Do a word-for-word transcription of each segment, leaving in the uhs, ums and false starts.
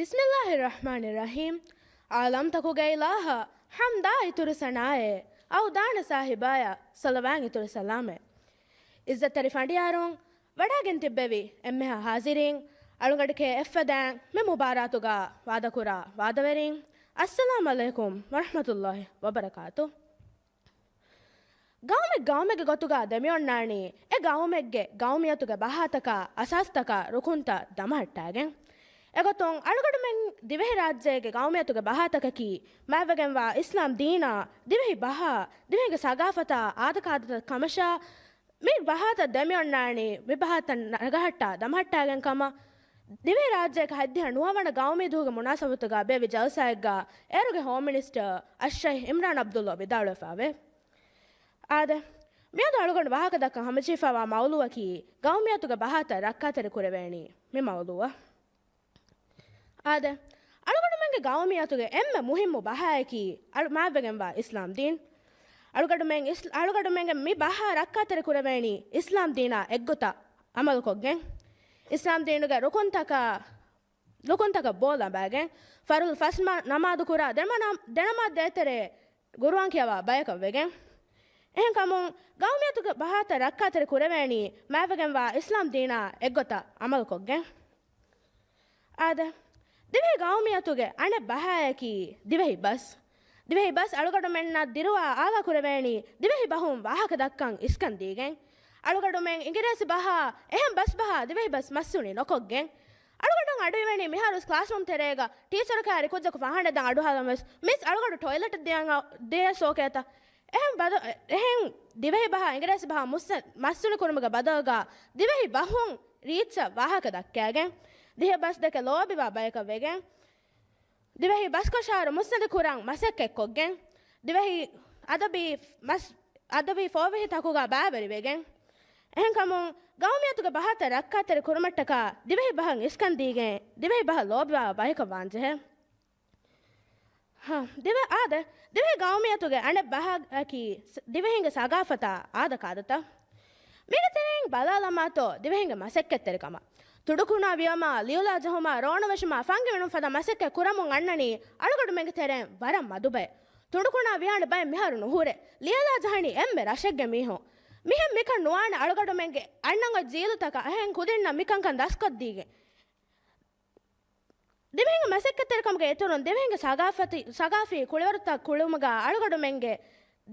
ބިސްމިއްލާހި ރަޙްމާނި ރަޙީމް. ޢާލަމްތަކުގެ އިލާހަށް ޙަމްދާ އިތުރު ސަނާއެއް، އައުދާނެ ސާހިބާޔަށް ޞަލަވާތް އިތުރު ސަލާމެއް. ޢިއްޒަތްތެރި ފަނޑިޔާރުން، ވަޑައިގެން ތިއްބެވި އެންމެހާ ޙާޟިރީން، އަޅުގަނޑުގެ އެއްފަދައިން މި މުބާރާތުގަ ވާދަކުރާ ވާދަވެރިން، އައްސަލާމް ޢަލައިކުމް ވަރަޙްމަތުﷲި ވަބަރަކާތު. ގައުމެއް ގައުމެއްގެ ގޮތުގަ ދެމިއޮންނާނީ، އެ ގައުމެއްގެ ގައުމިއްޔަތުގެ ބަހާތަކާ، އަސާސްތަކާ، ރުކުންތައް ދަމަހައްޓާގެން. އެގޮތުން އަޅުގަޑުމެން ދިވެހިރާއްޖޭގެ ގައުމިއްޔަތުގެ ބަހާތަކަކީ، މާތްވެގެންވާ އިސްލާމް ދީނާ، ދިވެހި ބަހާ، ދިވެހިގެ ސަގާފަތާ، އާދަކާދަތައް ކަމަށާ، މި ބަހާތައް ދެމިއޮންނާނީ، މި ބަހާތައް ނަގަހައްޓާ ދަމަހައްޓާގެން ކަމަށް، ދިވެހިރާއްޖޭގެ ހަތްދިހަ ނުވަވަނަ ގައުމީ ދުވަހުގެ މުނާސަބަތުގަ ބޭއްވި ޖަލްސާއެއްގަ އޭރުގެ ހޯމް މިނިސްޓަރ އައްޝައިޚް އިމްރާން ޢަބްދުﷲ ވިދާޅުވެފައިވޭ. އާދެ، މިއަދު އަޅުގަނޑު ވާހަކަދައްކަން ހަމަޖެހިފައިވާ މައުޟޫޢަކީ، ގައުމިއްޔަތުގެ ބަހާތައް ރައްކާތެރި ކުރެވޭނީ މި މައުޟޫޢަށް. އާދެ، އަޅުގަނޑުމެންގެ ގައުމިއްޔަތުގެ އެންމެ މުހިއްމު ބަހާއަކީ، އަޅު-، މާތްވެގެންވާ އިސްލާމް ދީން. އަޅުގަޑުމެން އިސް-، އަޅުގަޑުމެންގެ މި ބަހާ ރައްކާތެރި ކުރެވޭނީ އިސްލާމް ދީނާ އެއްގޮތަށް ޢަމަލުކޮށްގެން. އިސްލާމް ދީނުގެ ރުކުންތަކާ، ރުކުންތަކަށް ބޯ ލަނބާގެން، ފަރުޟު ފަސް މަ-، ނަމާދު ކުރާ ދެނަމާ-، ދެނަމާދު ދޭތެރޭ ގުރުއާން ކިޔަވާ ބަޔަކަށް ވެގެން. އެހެންކަމުން، ގައުމިއްޔަތުގެ ބަހާތައް ރައްކާތެރި ކުރެވޭނީ މާތްވެގެންވާ އިސްލާމް ދީނާ އެއްގޮތަށް ޢަމަލުކޮށްގެން. އާދެ، ދިވެހި ގައުމިއްޔަތުގެ އަނެއް ބަހާއަކީ ދިވެހި ބަސް. ދިވެހި ބަސް އަޅުގަޑުމެންނަށް ދިރުވާ އާލާ ކުރެވޭނީ ދިވެހި ބަހުން ވާހަކަ ދައްކަން އިސްކަން ދީގެން. އަޅުގަޑުމެން އިނގިރޭސި ބަހާ، އެހެން ބަސް ބަހާ ދިވެހި ބަސް މަސްތުނި ނުކޮށްގެން. އަޅުގަނޑު އަޑުއިވެނީ މިހާރު ކްލާސްރޫމް ތެރޭގަ ޓީޗަރު ކައިރި ކުއްޖަކު ފަހަނަ ދަން އަޑުހާލަން ވެސް، މިސް އަޅުގަޑު ޓޮއިލެޓް ދިޔަ ސޯކޭތަ؟ އެހެން ބަދަ-، އެހެން ދިވެހި ބަހާ އިނގިރޭސި ބަހާ މުއްސަ-، މަސްތުނި ކުރުމުގެ ބަދަލުގަ ދިވެހި ބަހުން ރީއްޗަށް ވާހަކަ ދައްކާގެން، ދިވެހި ބަސް ދެކެ ލޯބިވާ ބަޔަކަށް ވެގެން، ދިވެހި ބަސްކޮށާރު މުއްސަނދި ކުރަން މަސައްކަތްކޮށްގެން، ދިވެހި އަދަބީ މަސް-، އަދަބީ ފޯވިހި ތަކުގަ ބައިވެރިވެގެން. އެހެންކަމުން، ގައުމިއްޔަތުގެ ބަހާތައް ރައްކާތެރި ކުރުމަށްޓަކާ ދިވެހި ބަހަށް އިސްކަން ދީގެން، ދިވެހި ބަހަށް ލޯބިވާ ބަޔަކަށް ވާންޖެހޭ. ހަ، ދިވެ-، އާދެ، ދިވެހި ގައުމިއްޔަތުގެ އަނެއް ބަހަކީ ސް-، ދިވެހިންގެ ސަގާފަތާ އާދަކާދަތައް. މީގެ ތެރެއިން ބަލާލަމާތޯ ދިވެހިންގެ މަސައްކަތްތެރިކަމަށް. ތުނޑުކުނާ ވިޔަމާ، ލިޔުލާ ޖަހުމާ، ރޯނު ވެށުމާ، ފަންގި ވިނުން ފަދަ މަސައްކަތް ކުރަމުން އަންނަނީ އަޅުގަޑުމެންގެ ތެރެއިން ވަރަށް މަދު ބައެއް. ތުނޑުކުނާ ވިޔާނެ ބައެއް މިހާރު ނުހުރޭ. ލިޔަލާ ޖަހަނީ އެންމެ ރަށެއްގެ މީހުން. މިހެން މިކަން ނުވާނެ އަޅުގަޑުމެންގެ އަންނަން އޮތް ޖީލުތަކަށް އެހެން ކުދިންނަށް މިކަންކަން ދަސްކޮށްދީގެން. ދިވެހިންގެ މަސައްކަތްތެރިކަމުގެ އިތުރުން ދިވެހިންގެ ސަގާފަތި، ސަގާފީ ކުޅިވަރުތައް ކުޅުމުގަ އަޅުގަޑުމެންގެ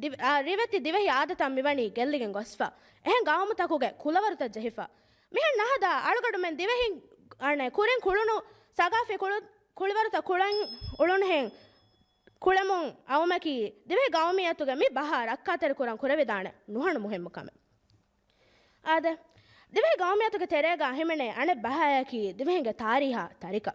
ދިވެ-، އާ، ރިވެތި ދިވެހި އާދަތައް މިވަނީ ގެއްލިގެން ގޮސްފަ. އެހެން ގައުމުތަކުގެ ކުލަވަރުތައް ޖެހިފަ. މިހެން ނަހަދާ އަޅުގަޑުމެން ދިވެހިން، އަނެ، ކުރިން ކުޅުނު ސަގާފީ ކުޅު-، ކުޅިވަރުތައް ކުޅަން އުޅުނުހެން ކުޅެމުން އައުމަކީ ދިވެހި ގައުމިއްޔަތުގެ މި ބަހާ ރައްކާތެރި ކުރަން ކުރެވިދާނެ ނުހަނު މުހިއްމު ކަމެއް. އާދެ، ދިވެހި ގައުމިއްޔަތުގެ ތެރޭގަ ހިމެނޭ އަނެއް ބަހާއަކީ ދިވެހިންގެ ތާރީހާ ތަރިކަ.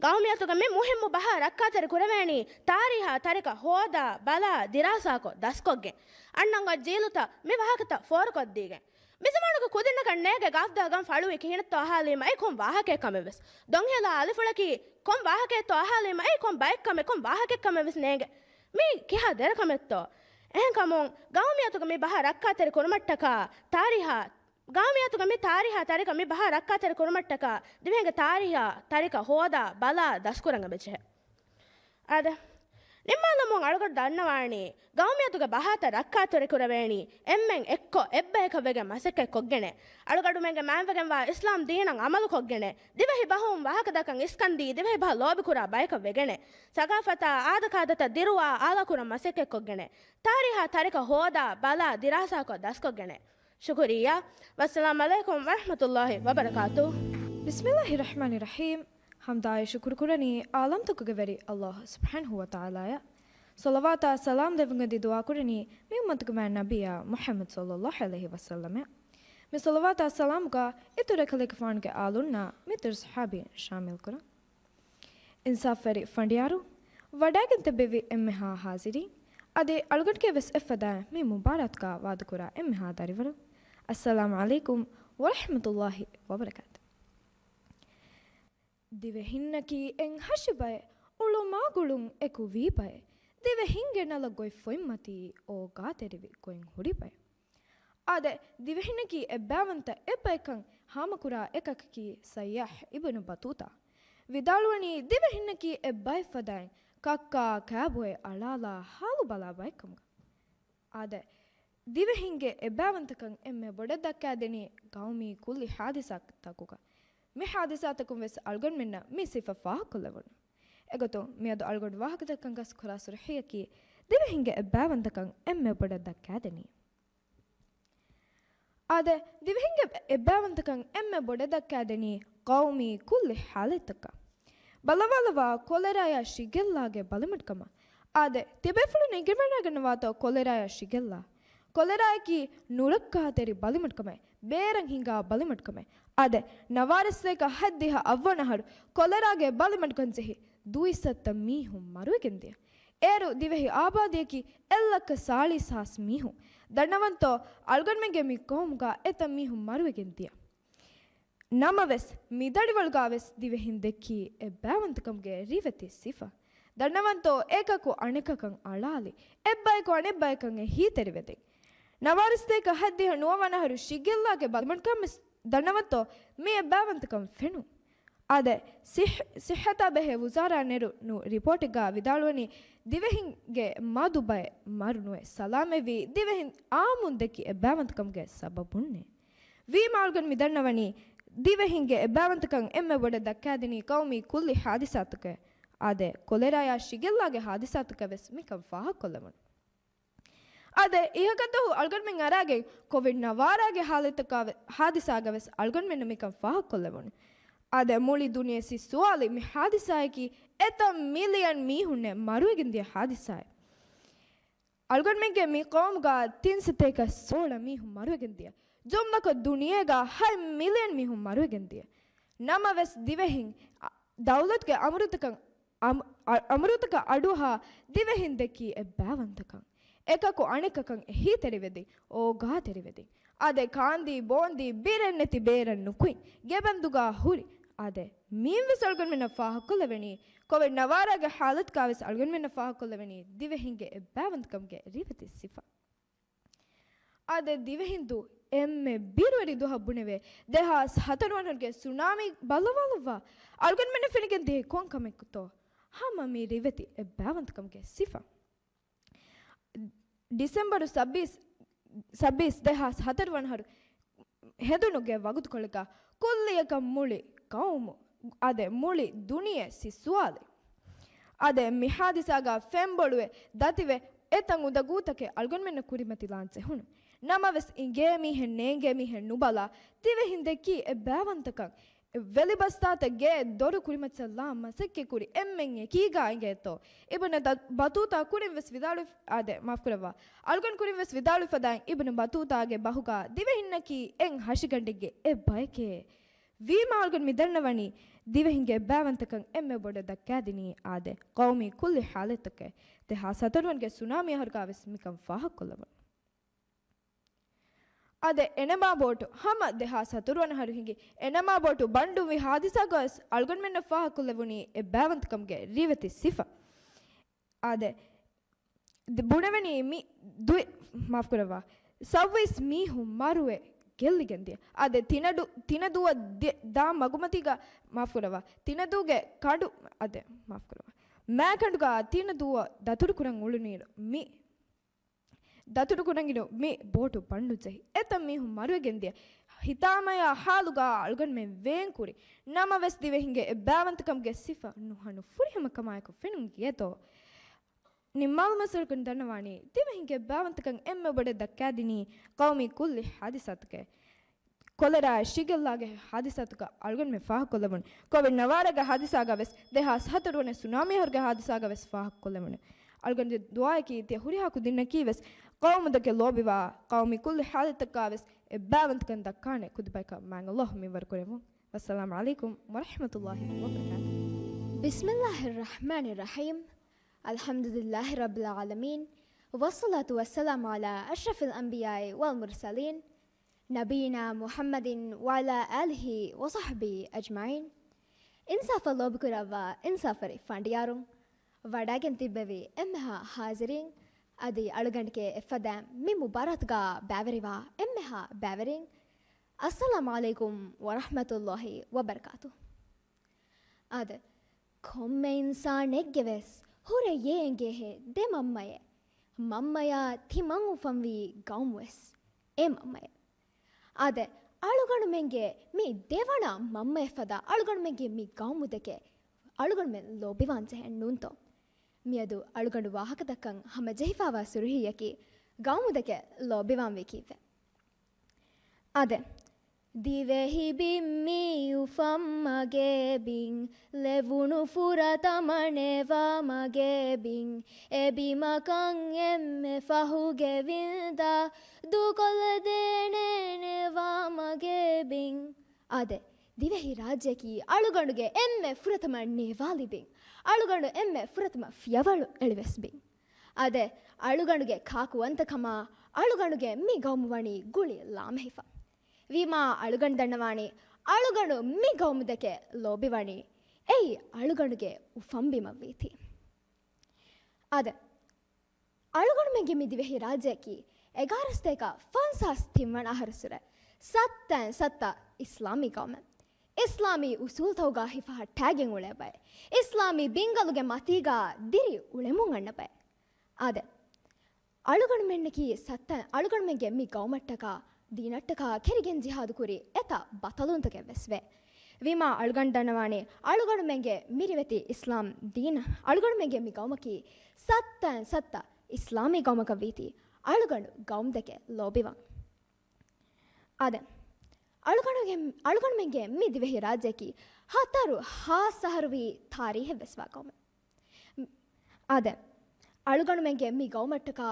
ގައުމިއްޔަތުގެ މި މުހިއްމު ބަހާ ރައްކާތެރި ކުރެވޭނީ ތާރީހާ ތަރިކަ ހޯދާ، ބަލާ، ދިރާސާކޮށް، ދަސްކޮށްގެން. އަންނަން އޮތް ޖީލުތައް މި ވާހަކަތައް ފޯރުކޮށްދީގެން. މިޒަމާނުގެ ކުދިންނަކަށް ނޭގޭ ގާފްދާ ގަން ފަޅުވީ ކިހިނެއްތޯ އަހާލީމަ އެއީ ކޮން ވާހަކައެއް ކަމެއްވެސް. ދޮންހެލާ އަލިފުޅަކީ ކޮން ވާހަކައެއްތޯ އަހާލީމަ އެއީ ކޮން ބައެއް ކަމެއް، ކޮން ވާހަކައެއް ކަމެއްވެސް ނޭނގެ. މީ ކިހާ ދެރަ ކަމެއްތޯ؟ އެހެންކަމުން، ގައުމިއްޔަތުގެ މި ބަހާ ރައްކާތެރި ކުރުމަށްޓަކާ ތާރީހާ، ގައުމިއްޔަތުގެ މި ތާރީހާ ތަރިކަ މި ބަހާ ރައްކާތެރި ކުރުމަށްޓަކާ ދިވެހިންގެ ތާރީހާ ތަރިކަ ހޯދާ، ބަލާ، ދަސްކުރަން އެބަޖެހޭ. އާދެ، ނިންމާލަމުން އަޅުގަޑު ދަންނަވާނީ، ގައުމިއްޔަތުގެ ބަހާތައް ރައްކާތެރި ކުރެވޭނީ، އެންމެން އެއްކޮށް އެއްބަޔަކަށް ވެގެން މަސައްކަތް ކޮށްގެނެ، އަޅުގަޑުމެންގެ މާތްވެގެންވާ އިސްލާމް ދީނަށް އަމަލު ކޮށްގެނެ، ދިވެހި ބަހުން ވާހަކަ ދައްކަން އިސްކަންދީ، ދިވެހި ބަހަށް ލޯބިކުރާ ބަޔަކަށް ވެގެނެ، ސަގާފަތާ އާދަކާދަތައް ދިރުވާ އާލާކުރަން މަސައްކަތް ކޮށްގެނެ، ތާރީހާ ތަރިކަ ހޯދާ، ބަލާ، ދިރާސާކޮށް ދަސްކޮށްގެނެ. ޝުކުރިއްޔާ. ވައްސަލާމް ޢަލައިކުމް ވަރަޙްމަތުﷲި ވަބަރަކާތުހު. ބިސްމިއްލާހި ރަޙްމާނި ރަޙީމް. ޙަމްދާއި ޝުކުރު ކުރަނީ ޢާލަމްތަކުގެ ވެރި ﷲ ސުބްޙާނަހޫ ވަތަޢާލާއަށް. ޞަލަވާތާ ސަލާމް ދެއްވުމަށް ދިދުޢާ ކުރަނީ މި އުއްމަތުގެ މާތް ނަބިއްޔާ މުޙައްމަދު ޞައްލައްލާހު ޢަލައިހި ވަސައްލަމަށް. މި ޞަލަވާތާ ސަލާމުގަ އިތުރު އެކަލޭގެފާނުގެ އާލުންނާ މިތުރު ޞަޙާބީން ޝާމިލް ކުރަން. އިންސާފްވެރި ފަނޑިޔާރު، ވަޑައިގެން ތިއްބެވި އެންމެހާ ޙާޟިރީން، އަދި އަޅުގަނޑުގެ ވެސް އެއްފަދައިން މި މުބާރާތުގަ ވާދަކުރާ އެންމެހާ ދަރިވަރުން، އައްސަލާމް ޢަލައިކުމް ވަރަޙްމަތުﷲި ވަބަރަކާތު. ދިވެހިންނަކީ އެއް ހަށިބައެއް، އުޅުމާގުޅުން އެކު ވީ ބައެއް، ދިވެހިންގެ ނަލަ ގޮތް ފޮތްމަތީ އޯގާތެރިވި ގޮތް ހުރި ބައެއް. އާދެ، ދިވެހިންނަކީ އެއްބައިވަންތަ އެއްބައެއްކަން ހާމަކުރާ އެކަކަކީ ސައްޔާޙް އިބްނު ބަތޫތާ. ވިދާޅުވަނީ ދިވެހިންނަކީ އެއްބައެއް ފަދައިން ކައްކާ ކާބޮއެ އަޅާލާ ހާލު ބަލާ ބައެއް ކަމުގަ. އާދެ، ދިވެހިންގެ އެއްބައިވަންތަކަން އެންމެ ބޮޑަށް ދައްކާދެނީ ޤައުމީ ކުއްލި ޙާދިސާތަކުގަ. މި ޙާދިސާތަކުން ވެސް އަޅުގަނޑުމެންނަށް މި ސިފަ ފާހަގަކޮށްލެވުނު. އެގޮތުން މިއަދު އަޅުގަނޑު ވާހަކަދައްކަން ގަސް ކުރާ ސުރުޚީއަކީ، ދިވެހިންގެ އެއްބައިވަންތަކަން އެންމެ ބޮޑަށް ދައްކާދެނީ. އާދެ، ދިވެހިންގެ އެއްބައިވަންތަކަން އެންމެ ބޮޑަށް ދައްކާދެނީ ޤައުމީ ކުއްލި ޙާލަތްތަކަށް. ބަލަވާލައްވާ ކޮލެރާޔާ ޝިގެއްލާގެ ބަލިމަޑުކަމަށް. އާދެ، ތިބޭފުޅުން އެނގިވަޑައިގަންނަވާތޯ ކޮލެރާޔާ ޝިގެއްލާ؟ ކޮލެރާއަކީ ނުރައްކާތެރި ބަލިމަޑުކަމެއް، ބޭރަށް ހިނގާ ބަލިމަޑުކަމެއް. އާދެ، ނަވާރަސްތޭކަ ހަތްދިހަ އަށްވަނަ އަހަރު ކޮލެރާގެ ބަލިމަޑުކަން ޖެހި ދުއިސައްތަ މީހުން މަރުވެގެންދިޔަ. އޭރު ދިވެހި އާބާދީއަކީ އެއްލައްކަ ސާޅީސް ހާސް މީހުން. ދަންނަވަންތޯ، އަޅުގަނޑުމެންގެ މި ޤައުމުގަ އެތައް މީހުން މަރުވެގެން ދިޔަ. ނަމަވެސް، މި ދަނޑިވަޅުގަ ވެސް ދިވެހިން ދެއްކީ އެއްބައިވަންތަކަމުގެ ރިވެތި ސިފަ. ދަންނަވަންތޯ، އެކަކު އަނެކަކަށް އަޅާލި، އެއްބައެކު އަނެއްބައެކަށް އެހީތެރިވެދިން. ނަވާރަސްތޭކަ ހަތްދިހަ ނުވަވަނަ އަހަރު ޝިގެއްލާގެ ބަލިމަޑުކަން ވެސް ދަންނަވަންތޯ، މި އެއްބައިވަންތަކަން ފެނުން. އާދެ، ސިއް-، ސިއްހަތާ ބެހޭ ވުޒާރާ ނެރުނު ރިޕޯޓެއްގަ ވިދާޅުވަނީ، ދިވެހިންގެ މަދު ބައެއް މަރު ނުވެ ސަލާމަތްވީ، ދިވެހިން އާއްމުން ދެއްކި އެއްބައިވަންތަކަމުގެ ސަބަބުންނޭ. ވީމާ އަޅުގަނޑު މި ދަންނަވަނީ، ދިވެހިންގެ އެއްބައިވަންތަކަން އެންމެ ބޮޑަށް ދައްކާދިނީ ޤައުމީ ކުއްލި ޙާދިސާތަކެއް. އާދެ، ކޮލެރާޔާ ޝިގެއްލާގެ ޙާދިސާތަކަށް ވެސް މިކަން ފާހަގަކޮށްލެވުނު. އާދެ، އިހަކަށްދުވަހު އަޅުގަނޑުމެން އަރާގެން ކޮވިޑް ނަވާރާގެ ޙާލަތްތަކާ ވެ-، ޙާދިސާގަ ވެސް އަޅުގަނޑުމެންނަށް މިކަން ފާހަގަކޮށްލެވުނު. އާދެ، މުޅި ދުނިޔެ ސިއްސުވާލި މި ޙާދިސާއަކީ އެތައް މިލިއަން މީހުންނެއް މަރުވެގެން ދިޔަ ޙާދިސާއެއް. އަޅުގަނޑުމެންގެ މި ޤައުމުގަ ތިން ސަތޭކަ ސޯޅަ މީހުން މަރުވެގެން ދިޔަ. ޖުމްލަކޮށް ދުނިޔޭގަ ހަތް މިލިއަން މީހުން މަރުވެގެން ދިޔަ. ނަމަވެސް ދިވެހިން އަ-، ދައުލަތުގެ އަމުރުތަކަށް އަމް-، އަ-، އަމުރުތަކަށް އަޑުއަހާ ދިވެހިން ދެއްކީ އެއްބައިވަންތަކަން. އެކަކު އަނެކަކަށް އެހީތެރިވެދިން، އޯގާތެރިވެދިން. އާދެ، ކާންދީ ބޯންދީ ބިރެއް ނެތި ބޭރަށް ނުކުތް، ގެބަންދުގަ ހުރި. އާދެ، މިއިން ވެސް އަޅުގަނޑުމެންނަށް ފާހަގަކޮށްލެވެނީ، ކޮވިޑް ނަވާރާގެ ޙާލަތުގަ ވެސް އަޅުގަނޑުމެންނަށް ފާހަގަކޮށްލެވެނީ، ދިވެހިންގެ އެއްބައިވަންތަކަމުގެ ރިވެތި ސިފަ. އާދެ، ދިވެހިންދޫ އެންމެ ބިރުވެރި ދުވަހަށް ބުނެވޭ، ދެހާސް ހަތަރު ވަނަ އަހަރުގެ ސުނާމީ ބަލަވާލައްވާ، އަޅުގަނޑުމެންނަށް ފެނިގެން ދިޔަ ކޮން ކަމެއްތޯ؟ ހަމަ މި ރިވެތި އެއްބައިވަންތަކަމުގެ ސިފަ. ޑިސެމްބަރު ސައްބީސް، ސައްބީސް ދެހާސް ހަތަރު ވަނަ އަހަރު ހެނދުނުގެ ވަގުތުކޮޅެއްގަ ކުއްލިއަކަށް މުޅި ޤައުމު، އާދެ، މުޅި ދުނިޔެ ސިއްސުވާލި. އާދެ، މި ޙާދިސާގަ ފެންބޮޅުވެ ދަތިވެ އެތަން އުނދަގޫތަކެއް އަޅުގަނޑުމެންނަށް ކުރިމަތިލާން ޖެހުނު. ނަމަވެސް އިނގޭ މީހެއް ނޭނގޭ މީހެއް ނުބަލާ، ދިވެހިން ދެއްކީ އެއްބައިވަންތަކަން. ވެލިބަސްތާތައް ގޭ ދޮރު ކުރިމައްޗަށް ލާ މަސައްކަތްކުރި އެންމެން އެކީގާ އިނގޭތޯ؟ އިބްނު ދަ-، ބަތޫތާ ކުރިން ވެސް ވިދާޅުވި-، އާދެ، މާފުކުރައްވާ. އަޅުގަނޑު ކުރިން ވެސް ވިދާޅުވި ފަދައިން އިބްނު ބަތޫތާގެ ބަހުގާ ދިވެހިންނަކީ އެއް ހަށިގަނޑެއްގެ އެއް ބަޔެކޭ. ވީމާ އަޅުގަނޑު މި ދަންނަވަނީ، ދިވެހިންގެ އެއްބައިވަންތަކަން އެންމެ ބޮޑަށް ދައްކާދިނީ، އާދެ، ޤައުމީ ކުއްލި ޙާލަތްތަކެއް. ދެހާސް ހަތަރު ވަނަގެ ސުނާމީ އަހަރުގާ ވެސް މިކަން ފާހަގަކޮށްލަވަން. އާދެ، އެނަމާ ބޯޓު ހަމަ ދެހާސް ހަތަރު ވަނަ އަހަރު ހިނގި އެނަމާ ބޯޓު ބަންޑުންވި ހާދިސާގަ ވެސް އަޅުގަނޑުމެންނަށް ފާހަގަކޮށްލެވުނީ އެއްބައިވަންތަކަމުގެ ރިވެތި ސިފަ. އާދެ، ދެ-، ބުނެވެނީ މި ދުއި-، މާފުކުރައްވާ، ސައުވީސް މީހުން މަރުވެ ގެއްލިގެން ދިޔަ. އާދެ، ތިނަދޫ-، ތިނަދޫއަށް ދި-، ދާ މަގުމަތީގަ، މާފުކުރައްވާ، ތިނަދޫގެ ކަނޑު، އާދެ، މާފުކުރައްވާ، މާކަނޑުގަ ތިނަދޫއަށް ދަތުރުކުރަން އުޅުނީރު މި ދަތުރުކުރަން އިރު މި ބޯޓު ބަންޑު ޖެހި އެތައް މީހުން މަރުވެގެން ދިޔަ. ހިތާމަޔާ ހާލުގަ އަޅުގަނޑުމެން ވޭން ކުރި. ނަމަވެސް ދިވެހިންގެ އެއްބައިވަންތަކަމުގެ ސިފަ ނުހަނު ފުރިހަމަ ކަމާއެކު ފެނުން ގިޔަތޯ؟ ނިންމާލުމަށް އަޅުގަނޑު ދަންނަވާނީ، ދިވެހިންގެ އެއްބައިވަންތަކަން އެންމެ ބޮޑަށް ދައްކާދިނީ ޤައުމީ ކުއްލި ޙާދިސާތަކެއް. ކޮލެރާ ޝިގެއްލާގެ ހާދިސާތަކަށް އަޅުގަނޑުމެން ފާހަގަކޮށްލެވުނު. ކޮވިޑް ނަވާރަގެ ހާދިސާގަ ވެސް، ދެހާސް ހަތަރު ވަނަ ސުނާމީ އަހަރުގެ ހާދިސާގަ ވެސް ފާހަގަކޮށްލެވުނު. އަޅުގަނޑު ދުޢާއަކީ ތިޔަ ހުރިހާ ކުދިންނަކީ ވެސް ޤައުމުދެކެ ލޯބިވާ، ޤައުމީ ކުއްލި ޙާލަތްތަކާ ވެސް އެއްބައިވަންތަކަން ދައްކާނެ ކުދި ބަޔަކަށް މާތް ﷲ މިންވަރު ކުރެއްވުން. ވައްސަލާމް ޢަލައިކުމް ވަރަޙްމަތުﷲ ވަބަރަކާތުހު. بسم الله الرحمن الرحيم. الحمد لله رب العالمين. والصلاة والسلام على أشرف الأنبياء والمرسلين. نبينا محمد وعلى آله وصحبه أجمعين. އިންސާފަށް ލޯބިކުރައްވާ އިންސާފުވެރި ފަނޑިޔާރުން، ވަޑައިގެން ތިއްބެވި އެންމެހާ ޙާޒިރީން، އަދި އަޅުގަނޑުގެ އެއްފަދައިން މި މުބާރާތުގަ ބައިވެރިވާ އެންމެހާ ބައިވެރިން، އައްސަލާމް ޢަލައިކުމް ވަރަޙްމަތުﷲ ވަބަރަކާތުހު. އާދެ، ކޮންމެ އިންސާނެއްގެ ވެސް ހުރެ އެނގޭހޭ ދެ މަންމައެއް. މަންމަޔާ ތިމަން އުފަންވީ ގައުމު ވެސް އެ މަންމައެއް. އާދެ، އަޅުގަނޑުމެންގެ މި ދެވަނަ މަންމައެއް ފަދަ އަޅުގަނޑުމެންގެ މި ގައުމުދެކެ އަޅުގަނޑުމެން ލޯބިވާން ޖެހެން ނޫންތޯ؟ މިއަދު އަޅުގަނޑު ވާހަކަދައްކަން ހަމަޖެހިފާވާ ސުރުހީއަކީ ގައުމުދެކެ ލޯބިވާންވީ ކީއްވެ؟ އާދެ، ދިވެހި ބިން މި އުފަން މަގޭ ބިން، ލެވުނު ފުރަތަމަ ނޭވާ މަގޭ ބިން، އެ ބިމަކަށް އެންމެ ފަހުގެ ވިންދާ ދޫކޮށްލަދޭނެ ނޭވާ މަގޭ ބިން. އާދެ، ދިވެހި ރާއްޖެއަކީ އަޅުގަނޑުގެ އެންމެ ފުރަތަމަ ނޭވާލި ބިން، އަޅުގަނޑު އެންމެ ފުރަތަމަ ފިޔަވަޅު އެޅިވެސް ބިން. އާދެ، އަޅުގަނޑުގެ ކާކުވަންތަކަމާ އަޅުގަނޑުގެ މި ގައުމު ވަނީ ގުޅި ލާމެހިފަ. ވީމާ އަޅުގަނޑު ދަންނަވާނީ، އަޅުގަނޑު މި ގައުމުދެކެ ލޯބިވަނީ އެއީ އަޅުގަނޑުގެ އުފަންބިމަށްވީތީ. އާދެ، އަޅުގަނޑުމެންގެ މި ދިވެހި ރާއްޖެއަކީ އެގާރަ ސަތޭކަ ފަންސާސް ތިންވަނަ އަހަރުއްސުރެ ސައްތައިން ސައްތަ އިސްލާމީ ގައުމެއް. އިސްލާމީ އުސޫލުތަކުގަ ހިފަހައްޓާގެން އުޅޭ ބައެއް. އިސްލާމީ ބިންގަލުގެ މަތީގަ ދިރި އުޅެމުން އަންނަ ބައެއް. އާދެ، އަޅުގަނޑުމެންނަކީ ސައްތަ، އަޅުގަނޑުމެންގެ މި ގައުމަށްޓަކާ ދީނަށްޓަކާ ކެރިގެން ޖިހާދު ކުރި އެތައް ބަޠަލުންތަކެއް ވެސް ވޭ. ވީމާ އަޅުގަނޑު ދަންނަވާނީ، އަޅުގަނޑުމެންގެ މި ރިވެތި އިސްލާމް ދީން، އަޅުގަނޑުމެންގެ މި ގައުމަކީ ސައްތައިން ސައްތަ އިސްލާމީ ގައުމަކަށް ވީތީ، އަޅުގަނޑު ގައުމުދެކެ ލޯބިވަން. އާދެ، އަޅުގަނޑުގެ، އަޅުގަނޑުމެންގެ މި ދިވެހި ރާއްޖެއަކީ ހަތަރު ހާސް އަހަރު ވީ ތާރީހެއް ވެސް ވާ ގައުމެއް. އާދެ، އަޅުގަނޑުމެންގެ މި ގައުމަށްޓަކާ،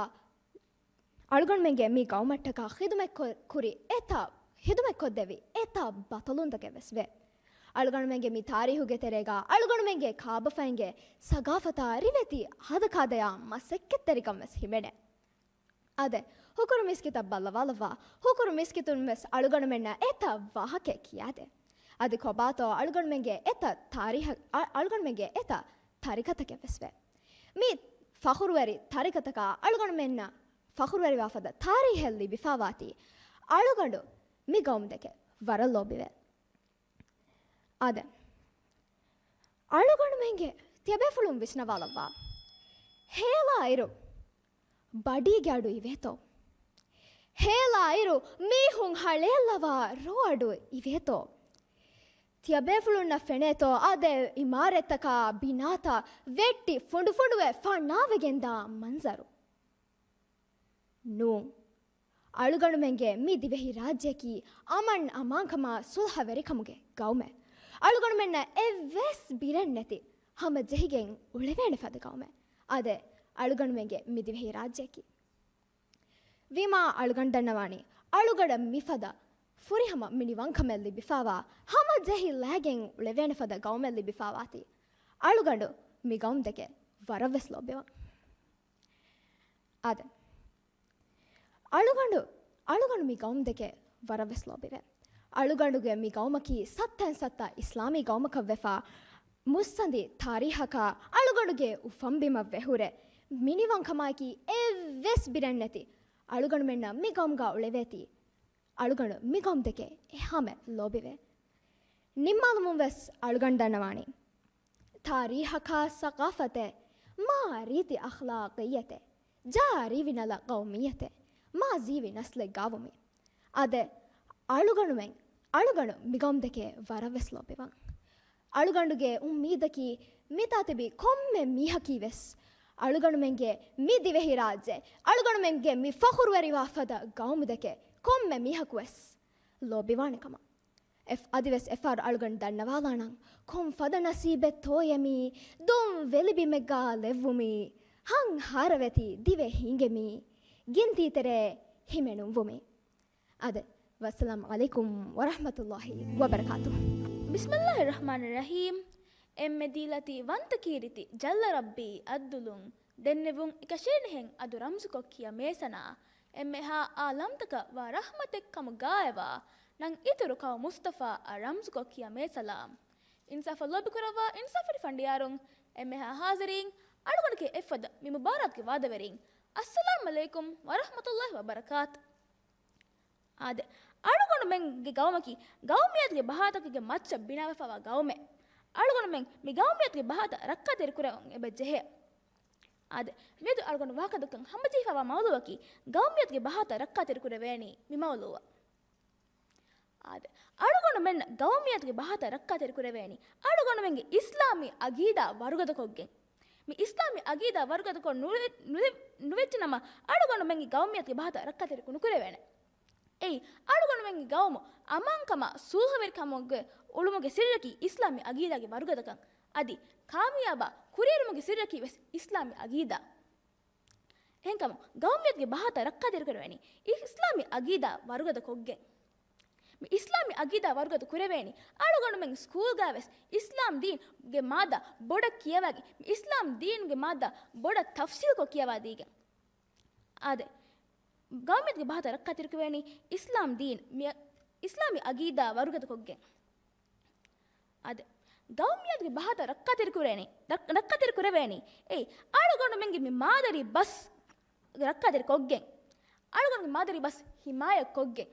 އަޅުގަނޑުމެންގެ މި ގައުމަށްޓަކާ ޚިދުމަތް ކޮ-، ކުރި އެތައް، ޚިދުމަތް ކޮށްދެވި އެތައް ބަޠަލުންތަކެއް ވެސް ވޭ. އަޅުގަނޑުމެންގެ މި ތާރީހުގެ ތެރޭގަ އަޅުގަނޑުމެންގެ ކާބަފައިންގެ ސަގާފަތާ ރިވެތި ހަދަ ކާދަޔާ މަސައްކަތްތެރިކަން ވެސް ހިމެނޭ. އާދެ، ހުކުރު މިސްކިތަށް ބައްލަވާލައްވާ، ހުކުރު މިސްކިތުން ވެސް އަޅުގަނޑުމެންނަށް އެތައް ވާހަކައެއް ކިޔާދޭ. އަދި ކޮބާތޯ އަޅުގަނޑުމެންގެ އެތައް ތާރީހަ-، އަ-، އަޅުގަނޑުމެންގެ އެތައް ތަރިކަތަކެއް ވެސް ވޭ. މި ފަޚުރުވެރި ތަރިކަތަކާ އަޅުގަނޑުމެންނަށް ފަޚުރުވެރިވާ ފަދަ ތާރީހެއް ލިބިފާވާތީ، އަޅުގަނޑު މި ގައުމުދެކެ ވަރަށް ލޯބިވޭ. އާދެ، އަޅުގަނޑުމެންގެ ތިޔަބޭފުޅުން ވިސްނަވާލައްވާ. ހޭލާއިރު ބަޑީގެ އަޑު އިވޭތޯ؟ ހޭލާއިރު މީހުން ހަޅޭއްލަވާ ރޯ އަޑު އިވޭތޯ؟ ތިޔަބޭފުޅުންނަށް ފެނޭތޯ އާދެ، އިމާރަތްތަކާ ބިނާތައް ވެއްޓި ފުނޑުފުނޑުވެ ފަނާވެގެންދާ މަންޒަރު؟ ނޫން. އަޅުގަނޑުމެންގެ މި ދިވެހި ރާއްޖެއަކީ އަމަން އަމާންކަމާ ސުލްހަވެރިކަމުގެ ގައުމެއް. އަޅުގަނޑުމެންނަށް އެއްވެސް ބިރެއް ނެތި ހަމަ ޖެހިގެން އުޅެވޭނެ ފަދަ ގައުމެއް. އާދެ، އަޅުގަނޑުމެންގެ މި ދިވެހި ރާއްޖެއަކީ. ވީމާ އަޅުގަނޑު ދަންނަވާނީ، އަޅުގަނޑަށް މިފަދަ ފުރިހަމަ މިނިވަންކަމެއް ލިބިފާވާ، ހަމަ ޖެހި ލައިގެން އުޅެވޭނެ ފަދަ ގައުމެއް ލިބިފާވާތީ، އަޅުގަނޑު މި ގައުމުދެކެ ވަރަށްވެސް ލޯބިވަން. އާދެ. އަޅުގަނޑު، އަޅުގަނޑު މި ގައުމުދެކެ ވަރަށްވެސް ލޯބިވޭ. އަޅުގަނޑުގެ މި ގައުމަކީ ސައްތައިން ސައްތަ އިސްލާމީ ގައުމަކަށްވެފާ، މުއްސަނދި ތާރީހަކާ އަޅުގަނޑުގެ އުފަންބިމަށްވެ ހުރެ މިނިވަންކަމާއެކީ އެއްވެސް ބިރެއްނެތި އަޅުގަނޑުމެންނަށް މި ގައުމުގަ އުޅެވޭތީ، އަޅުގަނޑު މި ގައުމުދެކެ އެހާމެ ލޯބިވޭ. ނިންމާލުމުން ވެސް އަޅުގަނޑު ދަންނަވާނީ، ތާރީހަކާ ސަގާފަތެއް، މާ ރީތި އަޚްލާޤިއްޔަތެއް، ޖާ ރީވި ނަލަ ޤައުމިއްޔަތެއް، މާ ޖީވި ނަސްލެއް ގާވުމީ. އާދެ، އަޅުގަނޑުމެން، އަޅުގަނޑު މި ގައުމުދެކެ ވަރަށްވެސް ލޯބިވަން. އަޅުގަނޑުގެ އުއްމީދަކީ، މިތާ ތިބި ކޮންމެ މީހަކީ ވެސް، އަޅުގަނޑުމެންގެ މި ދިވެހި ރާއްޖެ، އަޅުގަނޑުމެންގެ މި ފަޚުރުވެރިވާ ފަދަ ގައުމުދެކެ ކޮންމެ މީހަކު ވެސް ލޯބިވާނެ ކަމަށް. އެފް-، އަދިވެސް އެފްއާރް އަޅުގަނޑު ދަންނަވާލާނަން، ކޮން ފަދަ ނަސީބެއްތޯއޭ މީ، ދުން ވެލިބިމެއްގާ ލެއްވުމީ، ހަން ހާރަވެތި ދިވެ ހިނގެމީ، ގިންތީތެރޭ ހިމެނުންވުމީ. އާދެ، ވައްސަލާމް ޢަލައިކުމް ވަރަޙްމަތުﷲި ވަބަރަކާތުހު. ބިސްމިﷲިއްރަޙްމާނިއްރަޙީމް. އެންމެ ދީލަތި ވަންތަ ކީރިތި ޖައްލަ ރައްބީ އައްދުލުން ދެންނެވުން އެކަށީނެހެން އަދު ރަމްޒުކޮށް ކިޔަ މޭސަނާ، އެންމެހާ އާލަމްތަކަށް ވާ ރަޙްމަތެއް ކަމުގާއެވާ ނަން އިތުރު ކައު މުޞްޠަފާއަށް ރަމްޒުކޮށް ކިޔަ މޭސަލާމް. އިންސާފަށް ލޯބިކުރައްވާ އިންސާފުވެރި ފަނޑިޔާރުން، އެންމެހާ ޙާޟިރީން، އަޅުގަނޑުގެ އެއްފަދަ މި މުބާރާތުގެ ވާދަވެރީން، އައްސަލާމް ޢަލައިކުމް ވަރަޙްމަތުﷲި ވަބަރަކާތު. އާދެ، އަޅުގަނޑުމެންގެ ގައުމަކީ ގައުމިއްޔަތުގެ ބަހާތަކުގެ މައްޗަށް ބިނާވެފަވާ ގައުމެއް. އަޅުގަނޑުމެން މި ގައުމިއްޔަތުގެ ބަހާތައް ރައްކާތެރި ކުރަން އެބަ ޖެހޭ. އާދެ، މިއަދު އަޅުގަނޑު ވާހަކަދައްކަން ހަމަޖެހިފައިވާ މައުލޫއަކީ ގައުމިއްޔަތުގެ ބަހާތައް ރައްކާތެރި ކުރެވޭނީ މި މައުލޫއަށް. އާދެ، އަޅުގަނޑުމެން ގައުމިއްޔަތުގެ ބަހާތައް ރައްކާތެރި ކުރެވޭނީ އަޅުގަނޑުމެންގެ އިސްލާމީ އަގީދާ ވަރުގަދަކޮށްގެން. މި އިސްލާމީ އަގީދާ ވަރުގަދަކޮށް ނުވެ-، ނުވެ-، ނުވެއްޖެ ނަމަ، އަޅުގަނޑުމެންގެ ގައުމިއްޔަތުގެ ބަހާތައް ރައްކާތެރި ނުކުރެވޭނެ. އެއީ، އަޅުގަނޑުމެންގެ ގައުމު އަމާންކަމާ ސުލްހަވެރިކަމުގެ އުޅުމުގެ ސިއްރަކީ އިސްލާމީ އަގީދާގެ ވަރުގަދަކަން. އަދި ކާމިޔާބާ ކުރިއެރުމުގެ ސިއްރަކީ ވެސް އިސްލާމީ އަގީދާ. އެހެންކަމުން، ގައުމިއްޔަތުގެ ބަހާތައް ރައްކާތެރިކުރެވޭނީ އިސްލާމީ އަގީދާ ވަރުގަދަކޮށްގެން. މި އިސްލާމީ އަގީދާ ވަރުގަދަ ކުރެވޭނީ އަޅުގަނޑުމެން ސްކޫލްގަ ވެސް އިސްލާމް ދީންގެ މާއްދާ ބޮޑަށް ކިޔަވައިގެން، މި އިސްލާމް ދީންގެ މާއްދާ ބޮޑަށް ތަފްސީލްކޮށް ކިޔަވާދީގެން. އާދެ، ގައުމިއްޔަތުގެ ބަހާތައް ރައްކާތެރިކުރެވޭނީ އިސްލާމް ދީން، މި އިސްލާމީ އަގީދާ ވަރުގަދަކޮށްގެން. އާދެ، ގައުމިއްޔަތުގެ ބަހާތައް ރައްކާތެރިކުރޭނީ، ރައް-، ރައްކާތެރިކުރެވޭނީ، އެއީ، އަޅުގަނޑުމެންގެ މި މާދަރީ ބަސް ރައްކާތެރިކޮށްގެން، އަޅުގަނޑުގެ މާދަރީ ބަސް ހިމާޔަތްކޮށްގެން.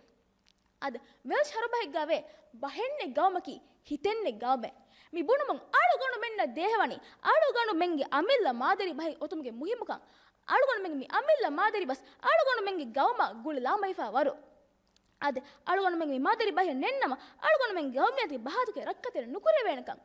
އާދެ، ވެލްޝް ހަރުބަހެއްގަ ވޭ، ބަހެއްނެތް ގައުމަކީ ހިތެއްނެތް ގައުމެއް. މި ބުނުމުން އަޅުގަނޑުމެންނަށް ދޭހަވަނީ، އަޅުގަނޑުމެންގެ އަމިއްލަ މާދަރީ ބަހެއް އޮތުމުގެ މުހިއްމުކަން. އަޅުގަނޑުމެންގެ މި އަމިއްލަ މާދަރީ ބަސް އަޅުގަނޑުމެންގެ ގައުމާ ގުޅިލާމައިފާ ވަރު. އާދެ، އަޅުގަނޑުމެން މި މާދަރީ ބަހެއް ނެތްނަމަ، އަޅުގަނޑުމެން ގައުމިއްޔަތުގެ ބަހާތަކެއް ރައްކާތެރި ނުކުރެވޭނެކަން.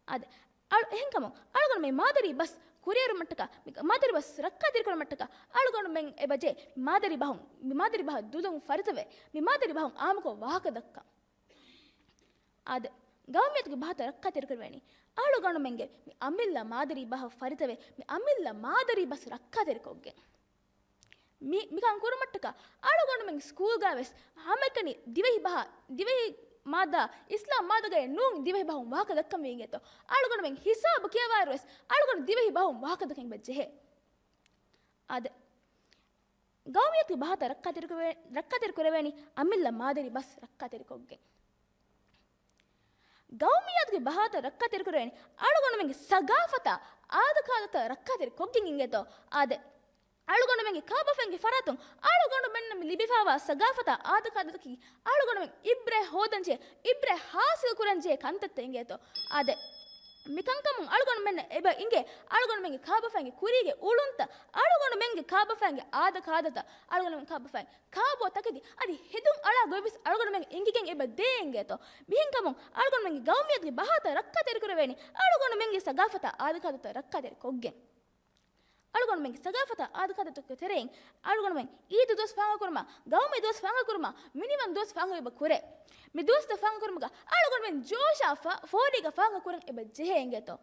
އާދެ، އަޅު-، އެހެންކަމުން، އަޅުގަނޑު މި މާދަރީ ބަސް ކުރިއެރުމަށްޓަކާ، މި މާދަރީ ބަސް ރައްކާތެރިކުރުމަށްޓަކާ، އަޅުގަނޑުމެން އެބަޖެ މި މާދަރީ ބަހުން، މި މާދަރީ ބަހަށް ދުލުން ފަރިތަވެ، މި މާދަރީ ބަހުން އާއްމުކޮށް ވާހަކަ ދައްކަން. އާދެ، ގައުމިއްޔަތުގެ ބަހާތައް ރައްކާތެރިކުރެވޭނީ، އަޅުގަނޑުމެންގެ މި އަމިއްލަ މާދަރީ ބަހަށް ފަރިތަވެ، މި އަމިއްލަ މާދަރީ ބަސް ރައްކާތެރިކޮށްގެން. މި-، މިކަން ކުރުމަށްޓަކާ، އަޅުގަނޑުމެން ސްކޫލްގަ ވެސް ހަމައެކަނި ދިވެހި ބަހާ، ދިވެހި މާދާ، އިސްލާމް މާދަގައި ނޫން ދިވެހި ބަހުން ވާހަކަ ދައްކަން ވީ އިނގޭތޯ. އަޅުގަނޑުމެން ހިސާބު ކިޔަވާއިރު ވެސް، އަޅުގަނޑު ދިވެހި ބަހުން ވާހަކަ ދައްކަން އެބަ ޖެހޭ. އާދެ، ގައުމިއްޔަތުގެ ބަހާތައް ރައްކާތެރިކުރެ-، ރައްކާތެރިކުރެވޭނީ އަމިއްލަ މާދަރީ ބަސް ރައްކާތެރިކޮށްގެން. ގައުމިއްޔަތުގެ ބަހާތައް ރައްކާތެރިކުރެވޭނީ އަޅުގަނޑުމެންގެ ސަގާފަތާ އާދަކާދަތައް ރައްކާތެރިކޮށްގެން އިނގޭތޯ. އާދެ، އަޅުގަނޑުމެންގެ ކާބަފައިންގެ ފަރާތުން އަޅުގަނޑުމެންނަށް މި ލިބިފާވާ ސަގާފަތާ އާދަކާދަތަކީ އަޅުގަނޑުމެން އިބްރަތް ހޯދަންޖެހޭ، އިބްރަތް ހާސިލް ކުރަންޖެހޭ ކަންތައްތައް އިނގޭތޯ. އާދެ، މިކަންކަމުން އަޅުގަނޑުމެންނަށް އެބަ އިނގޭ އަޅުގަނޑުމެންގެ ކާބަފައިންގެ ކުރީގެ އުޅުންތައް، އަޅުގަނޑުމެންގެ ކާބަފައިންގެ އާދަކާދަތައް، އަޅުގަނޑުމެން ކާބަފައިން ކާބޯ ތަކެތި އަދި ހެދުން އަޅާ ގޮތްވެސް އަޅުގަނޑުމެން އެނގިގެން އެބަ ދޭ އިނގޭތޯ. މިހެންކަމުން އަޅުގަނޑުމެންގެ ގައުމިއްޔަތުގެ ބަހާތައް ރައްކާތެރިކުރެވޭނީ އަޅުގަނޑުމެންގެ ސަގާފަތާ އާދަކާދަތައް ރައްކާތެރި ކޮށްގެން. އަޅުގަނޑުމެންގެ ސަގާފަތާ އާދަކާދަތަކުގެ ތެރެއިން އަޅުގަނޑުމެން އީދު ދުވަސް ފާހަގަކުރުމާ، ގައުމީ ދުވަސް ފާހަގަކުރުމާ، މިނިވަން ދުވަސް ފާހަގަ އެބަ ކުރޭ. މި ދުވަސްތައް ފާހަގަކުރުމުގަ އަޅުގަނޑުމެން ޖޯޝާ ފަ-، ފޯރީގަ ފާހަގަކުރަން އެބަ ޖެހޭ އިނގޭތޯ.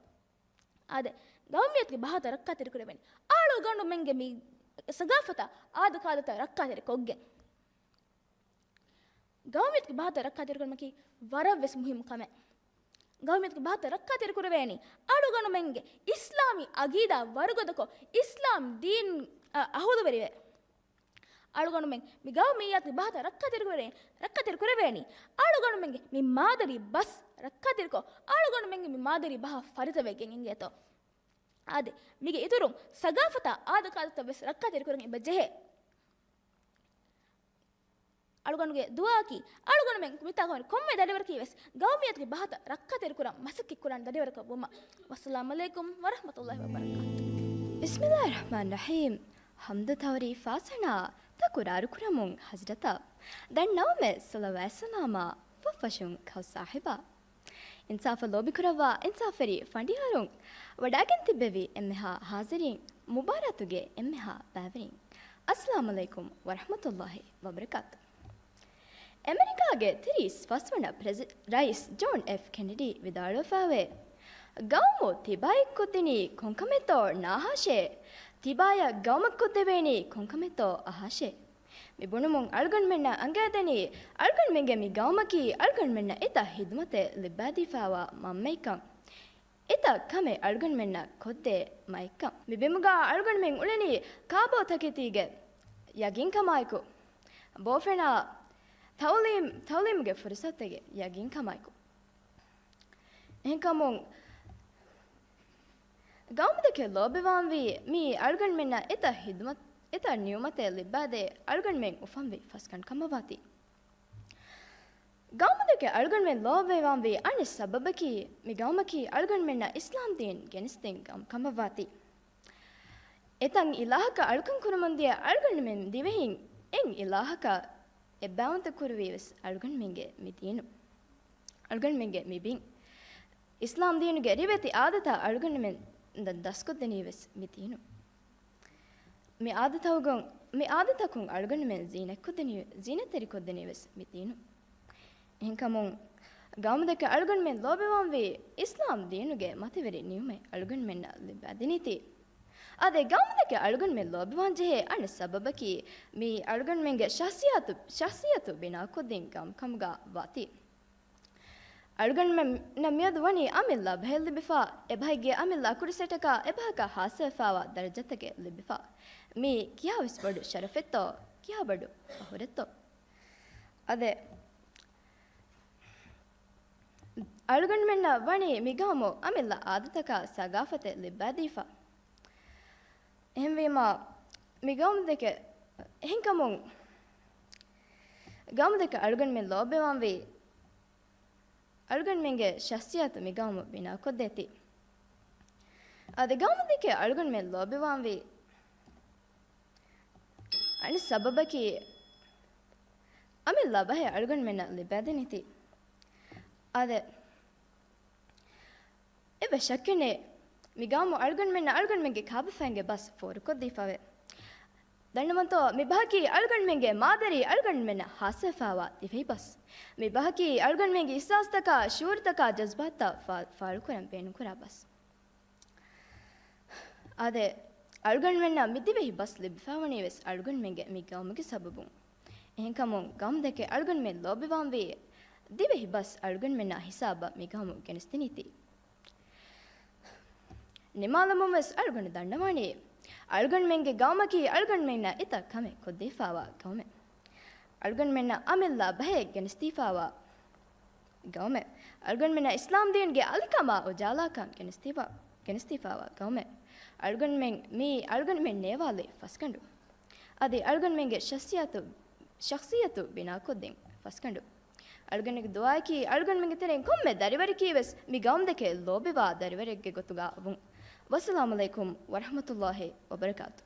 އާދެ، ގައުމިއްޔަތުގެ ބަހާތައް ރައްކާތެރިކުރެވޭނީ އަޅުގަނޑުމެންގެ މި ސަގާފަތާ އާދަކާދަތައް ރައްކާތެރި ކޮށްގެން. ގައުމިއްޔަތުގެ ބަހާތައް ރައްކާތެރިކުރުމަކީ ވަރަށްވެސް މުހިއްމު ކަމެއް. ގައުމިއްޔަތުގެ ބަހާތައް ރައްކާތެރިކުރެވޭނީ އަޅުގަނޑުމެންގެ އިސްލާމީ އަގީދާ ވަރުގަދަކޮށް، އިސްލާމް ދީން އަ-، އަހުލުވެރިވެ. އަޅުގަނޑުމެން މި ގައުމިއްޔަތުގެ ބަހާތައް ރައްކާތެރިކުރެވޭ-، ރައްކާތެރިކުރެވޭނީ އަޅުގަނޑުމެންގެ މި މާދަރީ ބަސް ރައްކާތެރިކޮށް، އަޅުގަނޑުމެންގެ މި މާދަރީ ބަހަށް ފަރިތަވެގެން އިނގޭތޯ. އާދެ، މީގެ އިތުރުން ސަގާފަތާ އާދަކާދަތައް ވެސް ރައްކާތެރިކުރަން އެބަ ޖެހޭ. އަޅުގަނޑުގެ ދުޢާއަކީ، އަޅުގަނޑުމެން މިތާ ހުންނަ ކޮންމެ ދަނޑިވަރަކީ ވެސް ގައުމިއްޔަތުގެ ބަހަތައް ރައްކާތެރިކުރަން މަސައްކަތްކުރާނެ ދަނޑިވަރަކަށް ވުމަށް. ވައްސަލާމް ޢަލައިކުމް ވަރަޙްމަތުﷲި ވަބަރަކާތުހު. ބިސްމިﷲިއްރަޙްމާނިއްރަޙީމް. ޙަމްދު ތަހުރީފް ފާސްވަނާ، ތަކުރާރު ކުރަމުން ޙަޟްރަތަށް. ދަންނަވަމެ ޞަލަވާތް ސަލާމާ، ފަށްފަށުން ކައު ސާހިބާ. އިންސާފަށް ލޯބިކުރައްވާ އިންސާފުވެރި ފަނޑިޔާރުން، ވަޑައިގެން ތިއްބެވި އެންމެހާ ޙާޟިރީން، މުބާރާތުގެ އެންމެހާ ބައިވެރިން، އައްސަލާމް ޢަލައިކުމް ވަރަޙްމަތުﷲި ވަބަރަކާތުހު. އެމެރިކާގެ ތިރީސް ފަސްވަނަ ޕްރެޒި-، ރައީސް ޖޯން އެފް ކެނެޑީ ވިދާޅުވެފައިވޭ، ގައުމު ތިބާއެއްކޮށްދިނީ ކޮންކަމެއްތޯ ނާހާށޭ، ތިބާޔަށް ގައުމެއްކޮށްދެވޭނީ ކޮންކަމެއްތޯ އަހާށޭ. މި ބުނުމުން އަޅުގަނޑުމެންނަށް އަނގައިދެނީ، އަޅުގަނޑުމެންގެ މި ގައުމަކީ އަޅުގަނޑުމެންނަށް އެތައް ޚިދުމަތެއް ލިއްބާދީފައިވާ މަންމައެއްކަން. އެތައް ކަމެއް އަޅުގަނޑުމެންނަށް ކޮށްދޭ މައެއްކަން. މި ބިމުގަ އަޅުގަނޑުމެން އުޅެނީ ކާބޯ ތަކެތީގެ ޔަގީންކަމާއެކު، ބޯފެނާ ތަޢުލީމް، ތަޢުލީމުގެ ފުރުޞަތުގެ ޔަގީންކަމާއެކު. އެހެންކަމުން، ގައުމުދެކެ ލޯބިވާންވީ މީ އަޅުގަނޑުމެންނަށް އެތައް ޚިދުމަތް، އެތައް ނިޢުމަތެއް ލިއްބާދޭ އަޅުގަނޑުމެން އުފަންވި ފަސްގަނޑު ކަމަށްވާތީ. ގައުމުދެކެ އަޅުގަނޑުމެން ލޯބިވާންވީ އަނެއް ސަބަބަކީ، މި ގައުމަކީ އަޅުގަނޑުމެންނަށް އިސްލާމް ދީން ގެނެސްދިން ގައުމު ކަމަށްވާތީ. އެތަން އިލާހަކަށް އަޅުކަން ކުރަމުންދިޔަ އަޅުގަނޑުމެން ދިވެހިން އެއް އިލާހަކަށް އެއްބައިވަންތަ ކުރެވީވެސް އަޅުގަނޑުމެންގެ މި ދީނު. އަޅުގަނޑުމެންގެ މި ބިން. އިސްލާމް ދީނުގެ ރިވެތި އާދަތާ އަޅުގަނޑުމެން ދަ-، ދަސްކޮށްދެނީވެސް މި ދީނު. މި އާދަތަކުން، މި އާދަތަކުން އަޅުގަނޑުމެން ޒީނަތްކޮށްދެނީ، ޒީނަތްތެރިކޮށްދެނީވެސް މި ދީނު. އެހެންކަމުން، ގައުމުދެކެ އަޅުގަނޑުމެން ލޯބިވާންވީ އިސްލާމް ދީނުގެ މަތިވެރި ނިޢުމަތް އަޅުގަނޑުމެންނަށް ލިބިދެނީތީ. އާދެ، ގައުމުދެކެ އަޅުގަނޑުމެން ލޯބިވާން ޖެހޭ އަނެއް ސަބަބަކީ، މީ އަޅުގަނޑުމެންގެ ޝަޚްޞިއްޔަތު، ޝަޚްޞިއްޔަތު ބިނާކޮށްދިން ގައުމު ކަމުގަ ވާތީ. އަޅުގަނޑުމެންނަށް މިއަދު ވަނީ އަމިއްލަ ބަހެއް ލިބިފަ، އެބަހެއްގެ އަމިއްލަ ކުރި ސެޓަކާ އެބަހަކަށް ހާއްސަވެފަވާ ދަރަޖަތަކެއް ލިބިފަ. މީ ކިހާވެސް ބޮޑު ޝަރަފެއްތޯ، ކިހާ ބޮޑު ފަޚުރެއްތޯ. އާދެ، އަޅުގަނޑުމެންނަށް ވަނީ މި ގައުމު އަމިއްލަ އާދަތަކާ ސަގާފަތެއް ލިބިދީފަ. އެހެންވީމާ، މި ގައުމުދެކެ، އެހެންކަމުން، ގައުމުދެކެ އަޅުގަނޑުމެން ލޯބިވާންވީ، އަޅުގަނޑުމެންގެ ޝަޚްޞިއްޔަތު މި ގައުމު ބިނާކޮށްދޭތީ. އާދެ، ގައުމުދެކެ އަޅުގަނޑުމެން ލޯބިވާންވީ އަނެއް ސަބަބަކީ، އަމިއްލަ ބަހެއް އަޅުގަނޑުމެންނަށް ލިބިދެނީތީ. އާދެ، އެއްވެސް ޝައްކެއް ނެތް، މި ގައުމު އަޅުގަނޑުމެންނަށް އަޅުގަނޑުމެންގެ ކާބަފައިންގެ ބަސް ފޯރުކޮށްދީފަވޭ. ދަންނަވަންތޯ، މި ބަހަކީ އަޅުގަނޑުމެންގެ މާދަރީ، އަޅުގަނޑުމެންނަށް ހާއްސަވެފަވާ ދިވެހި ބަސް. މި ބަހަކީ އަޅުގަނޑުމެންގެ އިޙްސާސްތަކާ، ޝުޢޫރުތަކާ، ޖަޒްބާތައް ފާ-، ފާޅުކުރަން ބޭނުންކުރާ ބަސް. އާދެ، އަޅުގަނޑުމެންނަށް މި ދިވެހި ބަސް ލިބިފަވަނީވެސް އަޅުގަނޑުމެންގެ މި ގައުމުގެ ސަބަބުން. އެހެންކަމުން، ގައުމުދެކެ އަޅުގަނޑުމެން ލޯބިވާންވީ، ދިވެހި ބަސް އަޅުގަނޑުމެންނާ ހިސާބަށް މި ގައުމު ގެނެސްދިނީތީ. ނިމާލަމުންވެސް އަޅުގަނޑު ދަންނަވަނީ، އަޅުގަނޑުމެންގެ ގައުމަކީ އަޅުގަނޑުމެންނަށް އެތައް ކަމެއް ކޮށްދީފަވާ ގައުމެއް. އަޅުގަނޑުމެންނަށް އަމިއްލަ ބަހެއް ގެނެސްދީފަވާ ގައުމެއް. އަޅުގަނޑުމެންނަށް އިސްލާމް ދީންގެ އަލިކަމާ އުޖާލާކަން ގެނެސްދީފަ-، ގެނެސްދީފަވާ ގައުމެއް. އަޅުގަނޑުމެން މީ އަޅުގަނޑުމެން ނޭވާލި ފަސްގަނޑު. އަދި އަޅުގަނޑުމެންގެ ޝަޚްޞިއްޔަތު، ޝަޚްޞިއްޔަތު ބިނާކޮށްދިން ފަސްގަނޑު. އަޅުގަނޑުގެ ދުޢާއަކީ އަޅުގަނޑުމެންގެ ތެރެއިން ކޮންމެ ދަރިވަރަކީވެސް މި ގައުމުދެކެ ލޯބިވާ ދަރިވަރެއްގެ ގޮތުގަ ވުން. ވައްސަލާމު ޢަލައިކުމް ވަރަޙްމަތުﷲި ވަބަރަކާތު.